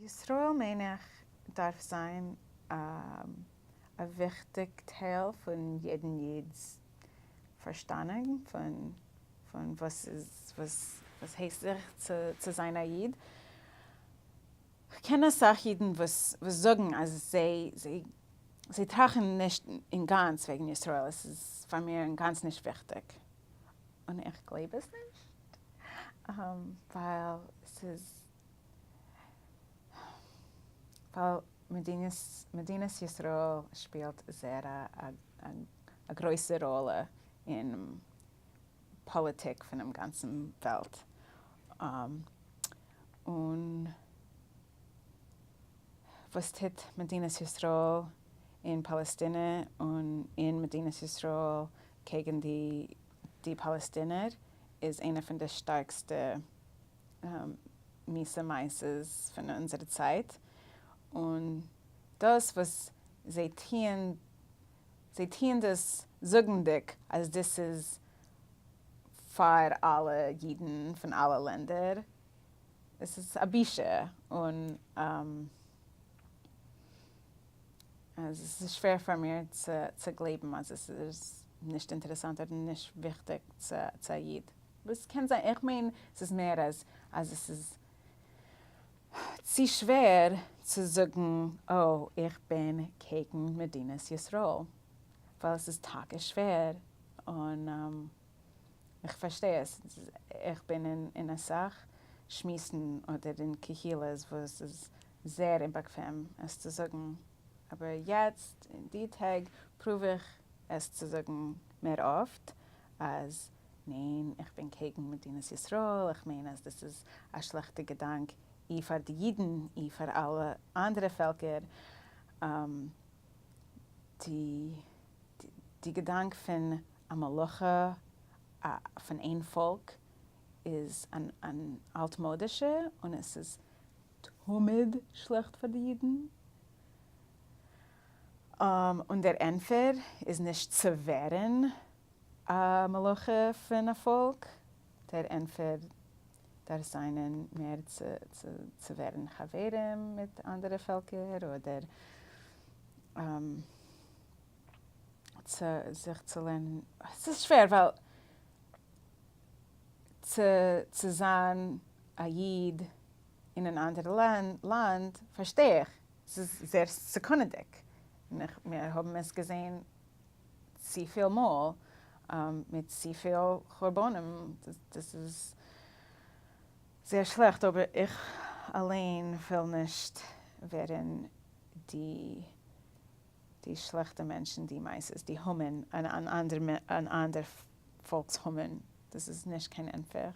ישראל מיין איך דארף זיין א וויכטיג טייל פון יעדן איד'ס פארשטאנונג פון פון וואס איז וואס הייסט זיך צו זיין א איד. כ'קען אסאך אידן וואס זאגן אז זיי זיי טראכן נישט אינגאנץ וועגן ישראל, עס איז פאר מיר אינגאנץ נישט וויכטיג. און איך גלייב עס נישט, ווייל ס'איז ווייל מדינת ישראל שפילט זייער א גרויסע ראלע אין פאליטיק פונעם גאנצן וועלט, און וואס טוט מדינת ישראל אין פאלעסטינע און אין מדינת ישראל קעגן די פאלעסטינער איז איינע פון די שטארקסטע מיסע מעשות פון אונזער צייט, און דאס וואס זיי טוען, זיי טוען דאס זאגנדיג אז דאס איז פאר אלע אידן פון אלע לענדער, עס איז א בושה, און עס איז שווער פאר מיר צו גלייבן אז עס איז נישט אינטערעסאנט אדער נישט וויכטיג צו א איד. וואס קען זיין, איך מיין ס'איז מער אז אז עס איז צו שווער צו זאגן oh איך בין קעגן מדינת ישראל, ווייל עס איז טאקע שווער, און איך פארשטיי עס, איך בין אין אסאך שמועסן אדער אין קהילות וואס איז זייער אומבאקוועם עס צו זאגן, אבער יעצט אין די טעג פרואוו איך עס צו זאגן מער אפט, אז ניין, איך בין קעגן מדינת ישראל, איך מיין אז דאס איז א שלעכטע געדאנק אי פאר די אידן אי פאר אלע אנדערע פעלקער, די געדאנק פון א מלוכה פון איין פאלק איז אן אלטמאדישע און עס איז תמיד שלעכט פאר די אידן, און דער ענטפער איז נישט צו ווערן א מלוכה פון א פאלק, דער ענטפער דארף זיין מער צו ווערן חברים מיט אנדערע פעלקער אדער צו זיך צו לערנען, ס'איז שווער ווייל צו זיין א איד אין אן אנדערע לאנד פארשטיי איך, ס'איז זייער סכנה'דיג, מיר האבן עס געזען צופיל מאל מיט צופיל חורבנים, דאס איז זייער שלעכט, אבער איך אליין וויל נישט ווערן די די שלעכטע מענטשן, די מייסעס, די המן, אן אנדער פאלק'ס המן, דאס איז נישט קיין ענטפער.